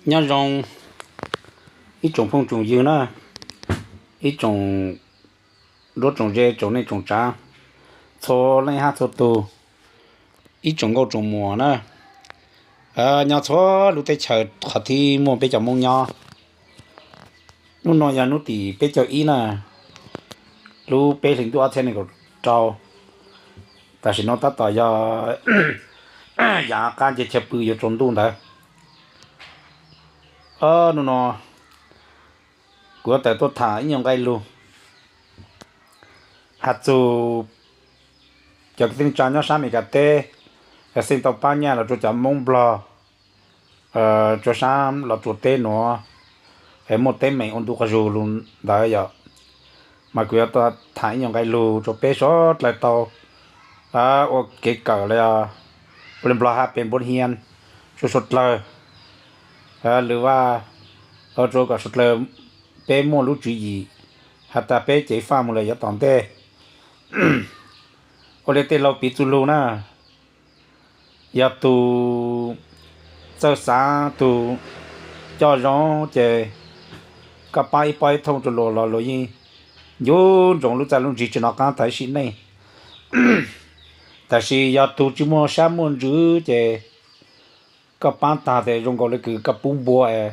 Nyob zoo ib tsoom phooj tsoom ywg na, ib tsoom nruab tsoom ze, tsoom neej tsoom tsaav, txhua leej hab txhua tug, ib tsoom nkauj tsoom muam na, nyob txhua lub teb chaws qhov thib muaj peb cov Moob nyob. Hnub no yog hnub tim peb caug ib na, lub peb hlis ntuj ob txhiab nees nkaum rau. Tam sim no tab tom yog yav qab nce chaw pw yuav tsaus ntuj ntawd. Hnub no kuv yuav tawm tuaj tham ib nyuag nqe lug has txug cov kwv tij neej tsaa nyob sab Amelikas teb, xeej tau paab nyaj los rua cov Moob Nplog rua sab Los Tsuas teb nuav, es muaj teeb meem ua ntu quas zug lug ntawd yom. Mas kuv yuav tham ib nyuag nqe lug rua peb suav dlawg tau ua kev kawm los yog ua le Nplog has pes npuav hia suav suav dlawg, lwm vaj, rua kom suav dlawg peb muaj lub tswv yim has tas peb ceev faj moog lawm yav tom ntej. Ua le tej laug piv txuj lug na, yog tug txawj xaav, tug coj zoo ces koj paab ib pob ib thooj rua luas los luas yeej ncu ntsoov lub txaj lub ntsig tsi nov qaab tag ib sim neej. Tab sis yog tug tsi muaj sab muaj ntsws ces koj paab tag tes zoo nkaus le kws koj pub npua es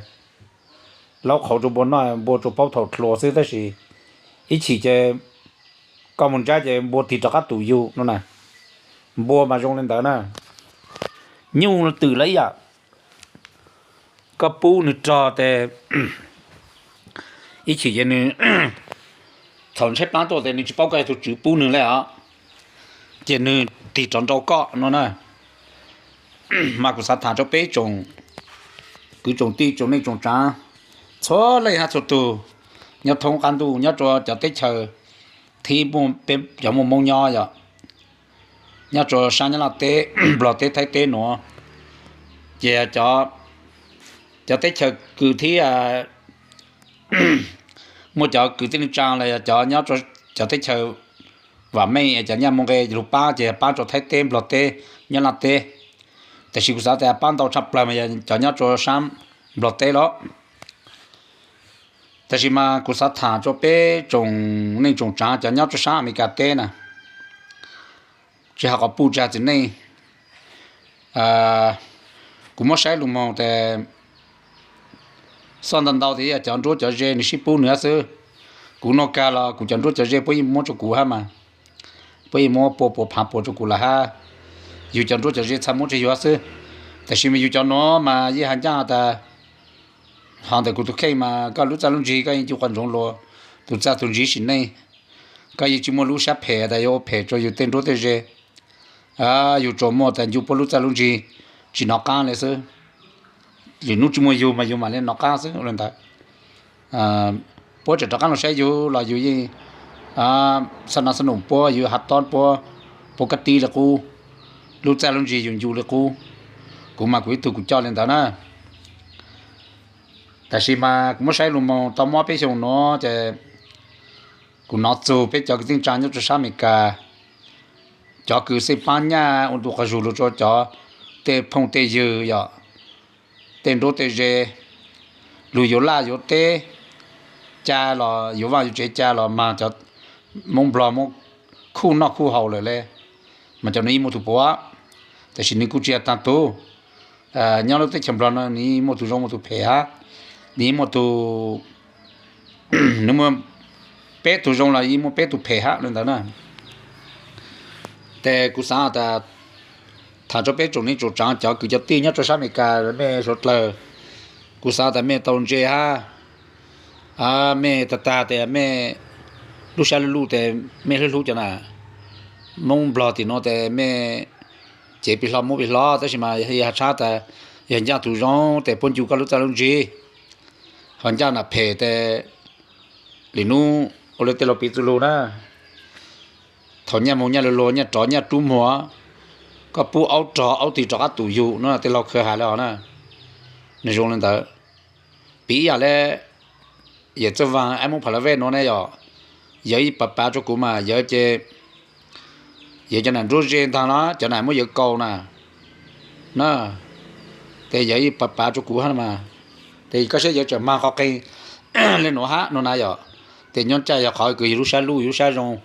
laub qhauv rua npua noj, npua tsuas paub thaum dlhuas xwb, tab sis ib chim ces koj moog ntsab ces npua tig rov qab tum yug no na. Npua mas zoo le ntawd na, nyuj twm lawm ib yam, koj pub nwg rog tes ib chim ces nwg, thaum ntshaib paab tuaj tes nwg tsi paub koj yog tug tswv pub nwg le os, ces nwg tig rov nrau koj no na. Mas kuv xav tham rua peb tsoom kwv tsoom tij tsoom neej tsoom tsaav, txhua leej hab txhua tug nyob thoob qab ntuj nyob rua cov teb chaws thib muaj peb cov muaj Moob nyob yom, nyob rua sab Nyab Laj teb, Nplog teb, Thaib teb nuav, ces cov teb chaws kws thib muaj cov kwv tij neej tsaa los yog cov nyob rua cov teb chaws vam meej, cov nyaj muaj nqe lug paab ces paab rua Thaib teb, Nplog teb, Nyab Laj teb. Tab sis kuv xav tas paab ntau tshaj plawg mas yog cov nyob rua sab Nplog teb los. Tab sis mas kuv xav tham rua peb tsoom neej tsoom tsaav cov nyob rua sab Amelikas teb na, tsi has qhov puj tsi has txiv neej. Kuv muab saib lug moog tes xoj ntau ntau tes yog cov nruab cov ze nwg sib pub nwg hab xwb. Kuv nug kag los kuv cov nruab cov ze puab yeej muab rua kuv hab mas, puab yeej muab pua puas phaav puas rua kuv lawm hab. Yug cov nruab cov ze txhaj muab rua yug hab xwb. Tab sis mas yug cov nuav mas yeej has ncaaj tas ho ntawm kuv tug kheej mas koj lub txaj lub ntsig koj yeej cuj quas ntsoov luas tug txaj tug ntsig sim neej. Koj yeej tsi muaj lub sab phem tas yuav ua phem rua yug tej nruab tej ze. Yug tsuas muaj tas ncu puab lub txaj lub ntsig tsi nov qaab le xwb. Lwm nub tsi muaj yug mas yug mam le nov qaab xwb le ntawd. Puab tseem rov qaab lug saib yug los yug yeej xab nas xab num puab, yug has tob puab, puab kab tib le qub, lub txaj lub ntsig yug ncu le qub. Kuv mas kuv ib tug kuv coj le ntawd na. Tab sis mas kuv muab saib lug moog tau mob peb xyoo nuav ces kuv nov txug peb cov kwv tij neej tsaa nyob rua sab Amelikas, cov kws xeej paab nyaj ua ntu quas zug lug rua cov tej phooj tej ywg yom, tej nruab tej ze, lug yuav laj yuav teb, ca los yuav vaaj yuav tsev ca los mas cov Moob Nplog muab khuj noj khuj haus lawm le, mas cov nuav yeej muaj tug puav. Tab sis nwg kuj tsi yog taag tug, nyob lub teb chaws Nplog no nwg yeej muaj tug zoo muaj tug phem hab, nwg yeej muaj tug, nwg muaj peb tug zoo los yeej muaj peb tug phem hab le ntawd na. Tes kuv xaav tas tham rua peb tsoom neej tsoom tsaav cov kwv cov tij nyob rua sab Amelikas mej suav dlawg, kuv xaav tas mej tau ntse hab, mej tag tag tes mej lub sab lub luj tes mej hlub hlub cov na. Moob Nplog tim nuav tes mej cev pim hlo muab pim hlo, tab sis mas yog has tshab tas yog ncaaj tug zoo tes puab ncu koj lub txaj lub ntsig, ho ncaaj nam phem tes lwm nub ua le tej laug piv txuj lug na, thaum nyaj moog nyaj lug luag nyaj rov nyaj rub muag, koj pub aub rog aub tig rov qab tum yug no tej laug khawv has le hov na. Nwg zoo le ntawd. Piv ib yam le yawm Txawj Vaag ab Moob Pha La Vej nuav ne yom, yawv ib pav pav rua kuv mas yawv ces yawv cov nam nruab ze ntaag no cov nam muab yawv kaus na, na, tes yawv ib pav pav rua kuv hab mas Ces koj saib yuav tsawm mag qhov qeeg li nuav hab no na yom. Ces nyob tsam yog qhov kws yug lub sab lub yug lub sab zoo,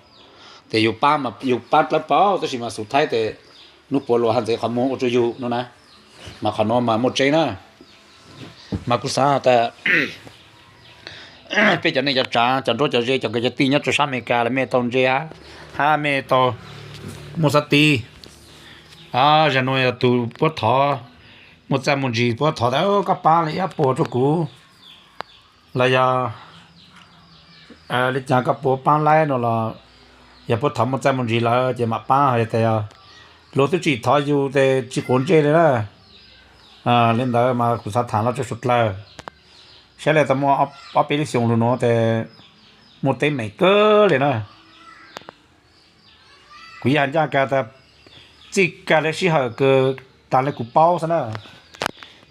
ces yug pab dlawb paug tab sis mas xus thaib ces nub puav luas hab ntxeev qhov muag ua rua yug no na. Mas qhov nuav mas muaj tseeb na. Mas kuv xaav tas peb cov neej cov tsaav cov nruab cov ze cov kwv cov tij nyob rua sab Amelikas los mej tau ntse hab mej tau muaj xab tiv. Zag nuav yog tug puab thov muaj txaj muaj ntsis puab thov tas koj paab le ib puas rua kuv los yog le caag koj puas paab laib no los yog puab thov muaj txaj muaj ntsis lawm ces mam paab hos tas yog luag twb tsi thov yug tes tsi quav ntsej li na. Li ntawd mas kuv xaav tham los rua suav dlawg saib le tau muaj ob peb lub xyoo lug nuav tes muaj teeb meem kawg li na. Kuv yog ncaj kag tas txij kag le sij hawm kws taag le kuv paub xwb na,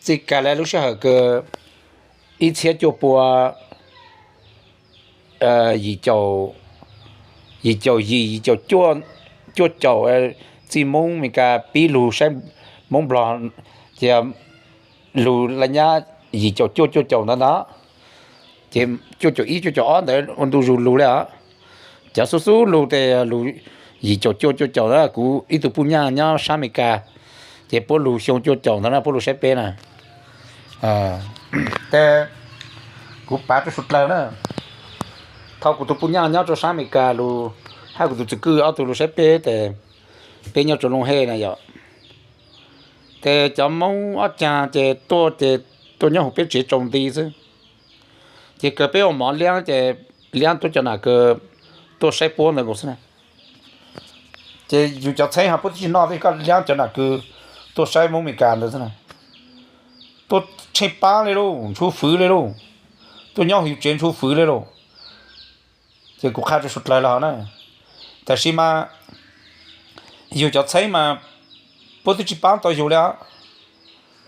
txij kag le lub sij hawm kws ib txhiab cuaj pua yim caum yim, yim caum cuaj caum txij Moob Amelikas pib lug saib Moob Nplog, ces lug le nyab yim caum cuaj cuaj caum ntawd ntag, ces cuaj caum ib cuaj caum ob ntawd ua ntu zus lug le os. Cov xub xub lug tes lug yim caum cuaj cuaj caum ntawd, kuv ib tug puj nyaj nyob sab Amelikas, ces puab lug xyoo cuaj caum ntawd na puab lug saib peb na. Tes kuv pav rua suav dlawg na, thaum kuv tug puj nyaj nyob rua sab Amelikas lug hab kuv tug txwv kwj ob tug lug saib peb tes peb nyob rua Looj Hej na yom. Ces cov Moob ob cag ces tuaj ces tuaj nyob huv peb tsev tsaus nti xwb. Ces kawg peb ua mov liab ces liab tuab cov nam kws tuaj saib puab ntawd nkaus xwb na. Ces yug cov txheeb ho puab twb tsi noj, koj liab cov nam kws tuaj saib Moob Amelikas ntawd xwb na. Tuaj tsheej paab le lauj, ntshuv fwv le lauj, tuaj nyob huv yug tsev ntshuv fwv le lauj. Ces kuv qha rua suav dlawg lawm hov na, tab sis mas yug cov txheeb mas puab twb tsi paab tau yug le os.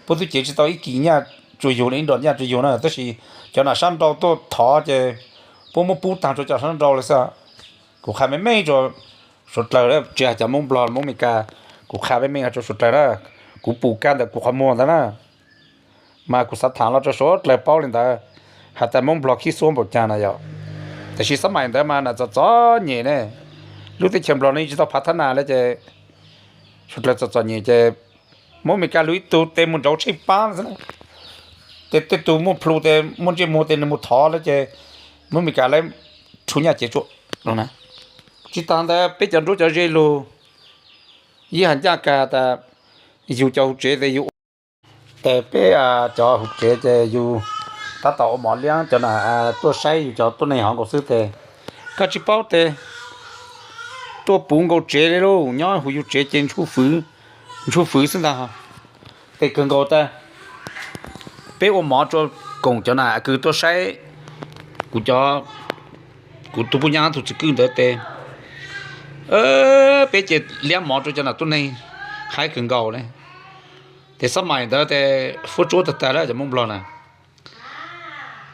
Puab twb cev tsi tau ib kis nyaj rua yug le ib nroj nyaj rua yug na, tab sis cov nam sab nrau tuaj thov ces puab muab pub taag rua cov sab nrau lawm xwb. Kuv qha meej meej rua suav dlawg, tsi has cov Moob Nplog Moob Amelikas, kuv qha meej meej rua suav dlawg na. Kuv pum kag ntawm kuv qhov muag ntawd na. Mas kuv xav tham los rua suav dlawg paub li ntawd, has tas Moob Nplog khib xuab npaum caag na yom. Tab sis xab maim ntawd mas nam txom txom nyem ne, lub teb chaws Nplog ne tsi tau phav thab nas le ces suav dlawg txom txom nyem ces Moob Amelikas lug ib tug tes mus nrauv tsheej paab xwb na. Tes tej tug muaj plhu tes muaj ntsej muag tes nwg mus thov le ces Moob Amelikas le rhu nyaj cev tsua no na. Tsi taag ntawd peb cov nruab cov ze lug, yeej has ncaj kag tas yug cov huv tsev tes yug ua, tes peb cov huv tsev ces yug tab tom ua mov liab cov nam tuaj saib yug cov tuab neeg hov nkaus xwb tes koj tsi paub tes tuaj puv nkaus tsev le lauj, nyob huv yug tsev ces ntshuv fwv xwb ntag. Tes kawg nkaus tas peb ua mov rua koom cov nam kws tuaj saib kuv cov, kuv tug puj nyaj tug txwv kwj ntawd tes peb ces liab mov rua cov nam tuab neeg haib kawg nkaus le. Tes xab maim ntawd tes fuab tsuab tag tag le cov Moob Nplog na,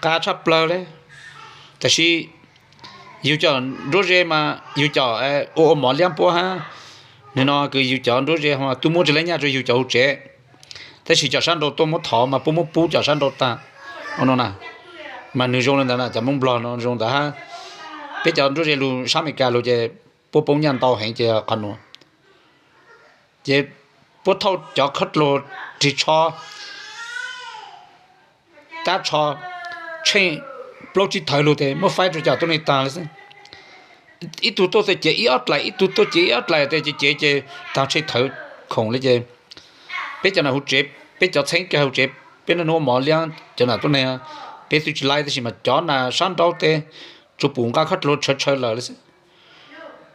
qab tshaj plawg le. Tab sis yug cov nruab ze mas yug cov ua ua mov liab puab hab, nwg no kws yug cov nruab ze ho tub muab tsi le nyaj rua yug cov huv tsev, tab sis cov sab nrau tuaj muab thov mas puab muab pub cov sab nrau taag no na. Mas nwg zoo le ntawd na, cov Moob Nplog no zoo ntawd hab. Peb cov nruab ze lug sab Amelikas lug ces puab poob nyaj ntau heev ces qhov nuav ces puab thauj cov khab dluag rig tsho tab tsho tsheej plaub tsib thawv lug tes muab faib rua cov tuab neeg taag le xwb. Ib tug tuaj tes cev ib ob dlaim, ib tug tuaj cev ib ob dlaim tes cev cev ces taag tsheej thawv khoom le ces peb cov nam huv tsev, peb cov txheeb kag huv tsev, peb naj nub ua mov liab cov nam tuab neeg, peb twb tsi laib tab sis mas cov nam sab nrau tes tsuas pum nqa khab dluag tshawv tshawv lawm le xwb.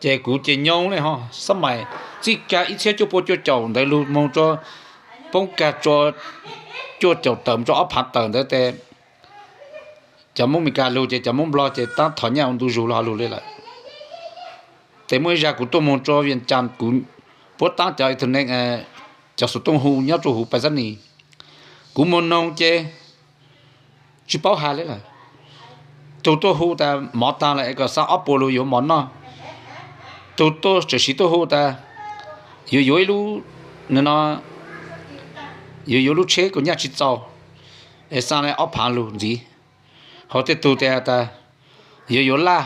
Ces kuv ces nyoo le ho, xab maim txij kag ib txhiab cuaj pua cuaj caum ntawd lug moog rua poob kag rua cuaj caum tawm mus rua ob phaav tawm ntawd tes cov Moob Amelikas lug ces cov Moob Nplog ces taab thov nyaj ua ntu zus lug ho lug le lawm. Tes muaj ib zag kuv tuaj moog rua Vias Cas, kuv puab taab cov internet, cov xuv tooj hu nyob rua huv Pais Xab Nis, kuv moog noog ces tsi paub has le lawm. Tug tuaj hu tas mov taag lawm es kom xa ob puas lug yuav mov noj. Tug tuaj tseem siv tuaj hu tas yuav yuav ib lub, no, yuav yuav lub tsheb kuas nyaj tsi txaus. Es xa ob phav lug ntxiv. Ho tej tug tias tas yuav yuav laj,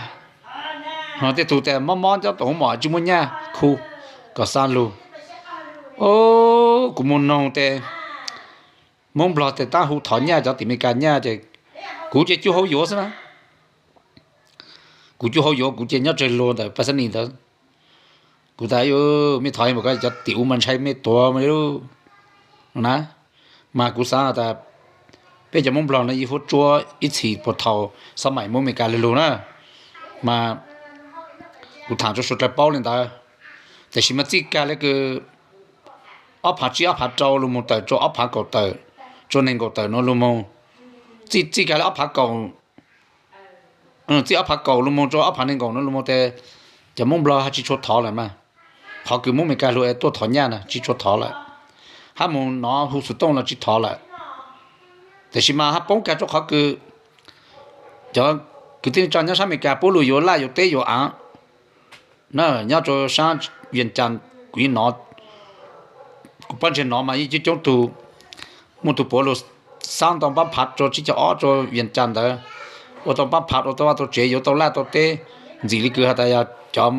ho tej tug tias mob mob cov tus hauv mom tsis muaj nyaj khu kom xa lug. Kuv mus noog tes Hmoob Nplog tes tab hu thov nyaj cov tim Meskas nyaj ces kuv ces cuaj hauv yuav xwb na. Kuv cuaj hauv yuav, kuv ces nyob tsawg luag ntawm Paj Xab Nis ntawd. Kuv tas mej thov ib puas ko cov tim ub mas ntshai mej tuav mas li lub no na. Mas kuv xav tas peb cov Hmoob Nplog no yeej huab tsuab ib txhis puag thaum xab maim Hmoob Meskas lug lug na. Mas kuv tham rau suav dlawg paub li ntawd. Tiam sis mas txij kag li kws ob phav tsib ob phav rau lug moog tawm rua ob phav kaum tawm, rua neeg nkaum tawm nuav lug moog, txij txij kag li ob phav kaum, txij ob phav kaum lug moog rua ob phav neeg nkaum nuav lug moog tes cov Hmoob Nplog hab tsis tshua thov lawm mas. Qhov kws Hmoob Meskas lug es tuaj thov nyaj na tsis tshua thov lawm, hab mus nov hu xov tooj los tsis thov lawm. Tiam sis mas hab poob kag rua qhov kws cov kwv tij neej tsa nyob sab Meskas puab lug yuav laj yuav teb yuav aav na. Nyob rua sab Vias Cas kuv yeej nov, kuv pab ntseg nov mas yeej coob coob tug, muaj tug puav lug xab ntau npaab phav rua tsib caug ob rua Vias Cas ntawd, ua tau npaab phav ua tau vaj tau tsev yuav tau laj tau teb ntxim li kws has tas yog cov,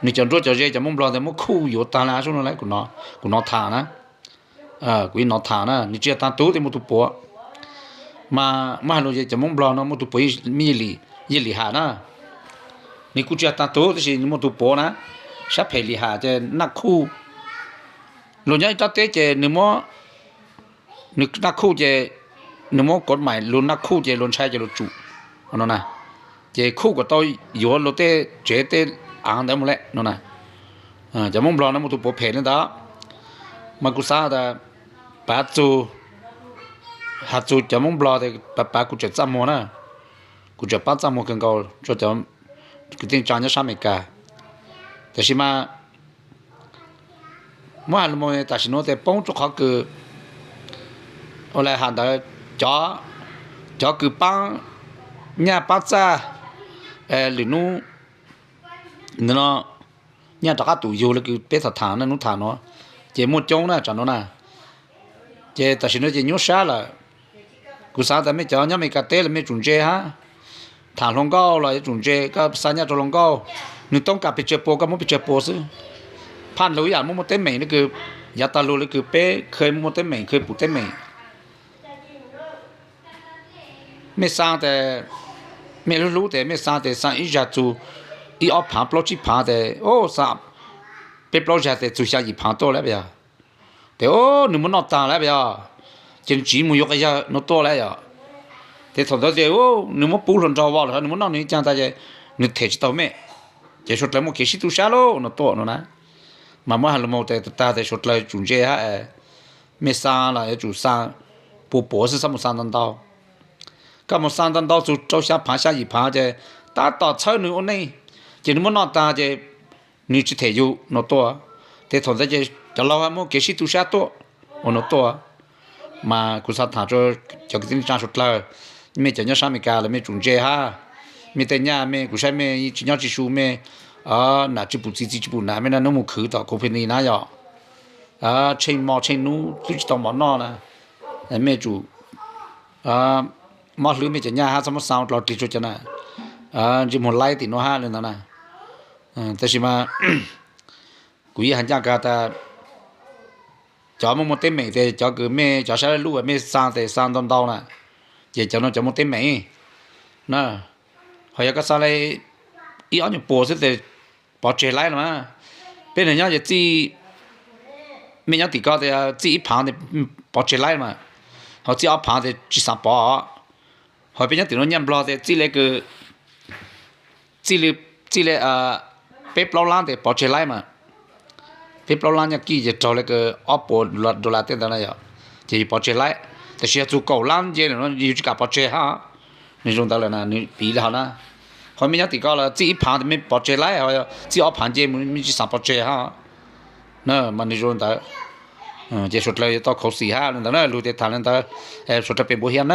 nwg cov nruab cov ze cov Hmoob Nplog ntawd muab khuj yuav taag le sub no. Kuv nov tham na, kuv yeej nov tham na, nwg tsi yog taag tug tes muaj tug puav. Mas muab has lug ces cov Hmoob Nplog no muaj tug puav, yeej Lim Ham na, nwg kuj tsi yog taag tug tab sis nwg muaj tug puav na, sab phem Lim Ham ces Naj Khuj. Luag nyob ib rab teb ces nwg muab, nwg Naj Khuj ces nwg muab kov maim lug Naj Khuj ces luag ntshai ces luag tsum no na. Ces khuj kom tau yuav luag tej tsev tej aav ntawd mus le no na. Cov Hmoob Nplog no muaj tug puav phem le ntawd. Mas kuv xav tas pav txug, has txug cov Hmoob Nplog tes pav pav kuv tseem txaj muag na, kuv tseem paab txaj muag kawg nkaus rua cov kwv tij neej tsa nyob sab Amelikas. Tab sis mas muab has lug moog tam sim nuav tes poob rua qhov kws ua le has ntawd, cov kws paab nyaj paab txaj lwm nub no nyaj rov qab tum yug le kws peb tham tham nub tham nuav, ces muaj coob na tsam nuav na. Ces tam sim nuav ces nyuaj sab lawm. Kuv xav tas mej cov nyob Amelikas teb los mej tsum ntse hab, tham hluas nkauj los yuav tsum ntse, koj xa nyaj rau hluas nkauj, nwg toob kas pes tsawg puas koj muab pes tsawg puas xwb. Phaj lug ib yam muaj muaj teeb meem le kws, yav tag lug le kws peb kheev muaj teeb meem kheev pum teeb meem. Mej xaa tes, mej hlub hlub tes mej xaa tes xaa ib zag txug ib ob phaav plaub tsib phaav tes, xaa peb plaub zag tes txug xyaa yim phaav tuaj lawm yog. Tes nwg muab noj taag lawm yog, ces nwg tsiv mus yuav quas yawg nuav tuaj lawm yog. Tes thaum ntawd tes nwg muab pub hluas nraug vau lawm, nwg muab noj nwg caag tas ces nwg them tsis tau mej, ces suav dlawg muaj kev sib tub sab lauj no tuaj no na. Mas muab has lug moog tes tag tes suav dlawg tsum ntse hab, mej xaa los yuav tsum xaa puas puav xwb, xab mus xaa ntau ntau. Koj mus xaa ntau ntau txug rau xyaa phaav xyaa yim phaav ces tab tom txhawb nwg ua neej, ces nwg muab noj taag ces nwg tsi them yug no tuaj. Tes thaum ntawd ces cov laug muaj kev sib tub sab tuaj ua no tuaj. Mas kuv xaav tham rua cov kwv tij neej tsaa suav dlawg, mej cov nyob sab Amelikas los mej tsum ntse hab. Mej tej nyaj mej, kuv saib mej tsi nyob tsi su, mej nam tsi pum txiv, txiv tsi pum nam, mej naj nub mus khwv tom company na yog, tsheej mo tsheej nub twb tsi tau mov noj na. Mej tsum mob hlwb mej cov nyaj hab, txhob muab xaa dlao dlig rua cov na, ntsej muag laib tim nuav hab le ntawd na. Tab sis mas kuv yeej has ncaj kag tas cov muaj muaj teeb meem tes cov kws mej cov sab lub mej xaa tes xaa ntau ntau na, ces cov nuav cov muaj teeb meem na. Ho yog koj xaa le ib ob nyuag puas xwb tes pov tseg laib los mas. Peb nwg nyob ces txij, mej nyob tim ko tes txij ib phaav tes pov tseg laib mas, ho txij ob phaav tes tsi xaav pov. Ho peb nyob tim nuav nyaj Nplog tes txij le kws, txij le peb plaub lab tes pov tseg laib mas. Peb plaub lab nyaj kij ces raug le kws ob puas dollar tej ntawd na yog, ces yug pov tseg laib. Tab sis yog txug kaum lab nce yug tsi kam pov tseg hab. Nwg zoo ntawd lawm na, nwg piv le hov na. Ho mej nyob tim ko los txij ib phaav tes mej pov tseg laib, txij ob phaav nce mus mej tsi xaav pov tseg hab. Mas nwg zoo ntawd, ces suav dlawg yuav tau khuv xim hab le ntawd na, lug tes tham le ntawd, suav dlawg pem npuav hiab na.